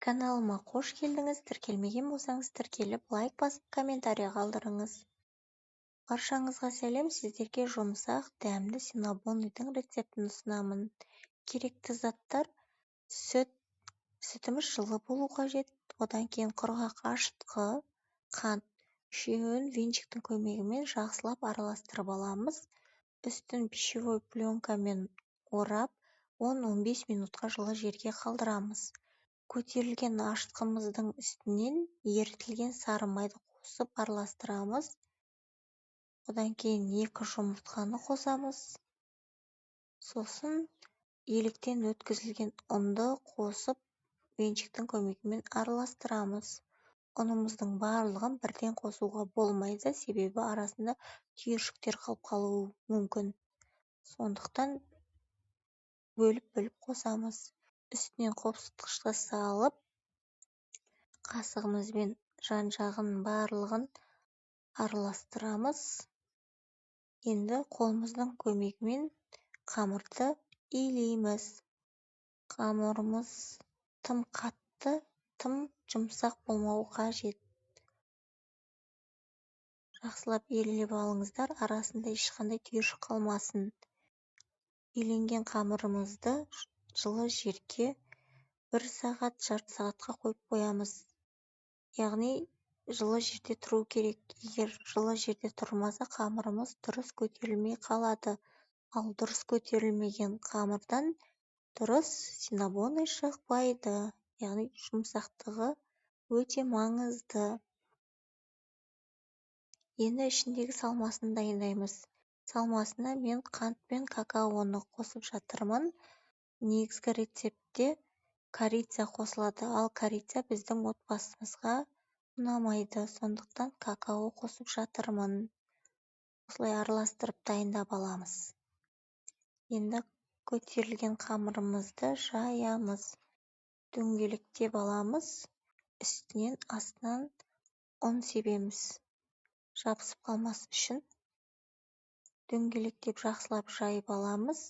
Каналыма қош келдіңіз. Тіркелмеген болсаңыз, тіркеліп, лайк басып, комментарий қалдырыңыз. Баршаңызға сәлем. Сіздерге жұмсақ, дәмді синнабонның рецептін ұсынамын. Керекті заттар: сүт, сүтіміз жылы болу қажет, одан кейін құрғақ ашытқы, қант. Үшеуін венчиктің көмегімен жақсылап араластырып аламыз. Үстін пищевой пленкамен орап, 10-15 минутқа жылы жерге қалдырамыз. Көтерілген ашытқымыздың үстінен ерітілген сары майды қосып араластырамыз. Одан кейін 2 жұмыртқаны қосамыз. Сосын електен өткізілген ұнды қосып, венчиктің көмегімен араластырамыз. Ұнымыздың барлығын бірден қосуға болмайды, себебі арасында түйіршіктер қалып қалуы мүмкін. Сондықтан бөліп-бөліп қосамыз. Үстінен қопсытқышты салып, қасығымызбен жан-жағын барлығын араластырамыз. Енді қолымыздың көмегімен қамырды илейміз. Қамырымыз тым қатты, тым жұмсақ болмауы қажет. Жақсылап илеп алыңыздар, арасында ешқандай түйіршік қалмасын. Иленген қамырымызды жылы жерге 1 сағат, жарты сағатқа қойып қоямыз. Яғни жылы жерде тұру керек. Егер жылы жерде тұрмаса, қамырымыз дұрыс көтерілмей қалады. Ал дұрыс көтерілмеген қамырдан дұрыс синнабоны шықпайды. Яғни жұмсақтығы өте маңызды. Енді ішіндегі салмасын дайындаймыз. Салмасына мен қант пен какаоны қосып жатырмын. Негізгі рецептте корица қосылады, ал корица біздің отбасымызға ұнамайды, сондықтан какао қосып жатырмын. Осылай араластырып дайындап аламыз. Енді көтерілген қамырымызды жаямыз. Дөңгелектеп аламыз, үстінен астынан ұн себеміз. Жабысып қалмас үшін дөңгелектеп жақсылап жайып аламыз.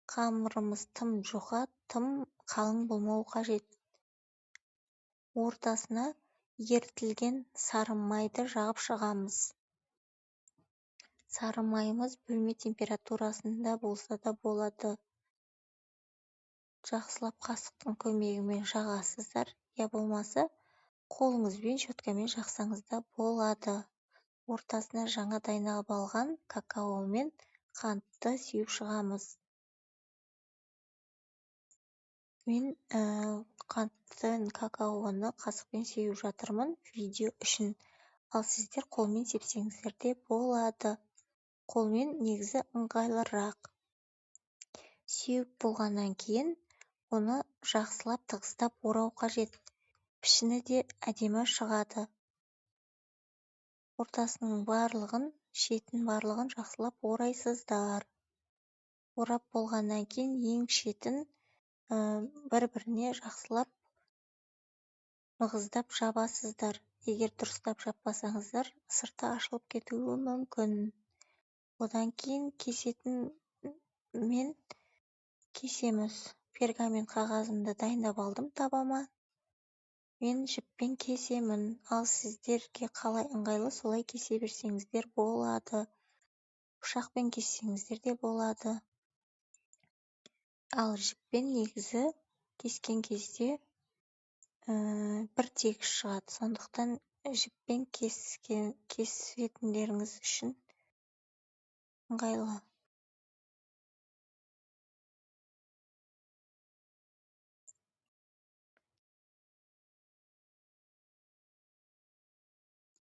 Қамырымыз тым жұқа, тым қалың болмауы қажет. Ортасына ерітілген сары майды жағып шығамыз. Сары майымыз бөлме температурасында болса да болады. Жақсылап қасықтың көмегімен жағасыздар, я болмаса қолыңызбен щеткамен жақсаңыз да болады. Ортасына жаңа дайындап алған какао мен қантты сеуіп шығамыз. Мен қанттан какаоны қасықпен сеуіп жатырмын видео үшін. Ал сіздер қолмен сепсеңіздер де болады. Қолмен негізі ыңғайлырақ. Сеуіп болғаннан кейін оны жақсылап тығыздап орау қажет. Пішіні де әдемі шығады. Ортасының барлығын, шетін барлығын жақсылап орайсыздар. Орап болғаннан кейін ең шетін бір-біріне жақсылап нығыздап жабасыздар. Егер дұрыстап жаппасаңыздар, сырты ашылып кетуі мүмкін. Одан кейін кесетін мен кесеміз. Пергамент қағазымды дайындап алдым табама. Мен жіппен кесемін. Ал сіздерге қалай ыңғайлы, солай кесе берсеңіздер болады. Пышақпен кессеңіздер де болады. Ал жіппен негізі кескен кезде бір тегіс шығады. Сондықтан жіппен кесетіндеріңіз үшін ыңғайлы.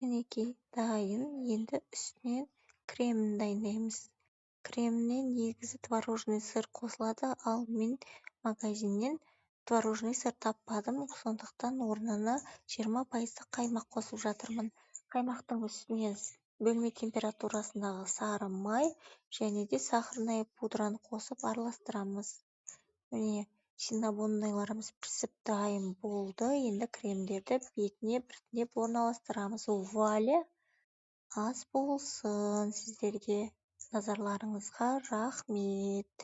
Мінекей дайын. Енді үстінен кремін дайындаймыз. Креміне негізі творожный сыр қосылады, ал мен магазиннен творожный сыр таппадым, сондықтан орнына 20% қаймақ қосып жатырмын. Қаймақтың үстіне бөлме температурасындағы сары май және де сахарная пудраны қосып араластырамыз. Міне, синнабонныйларымыз пісіп дайын болды. Енді кремдерді бетіне біртіндеп орналастырамыз. Вуаля! Ас болсын сіздерге. Назарларыңызға рахмет.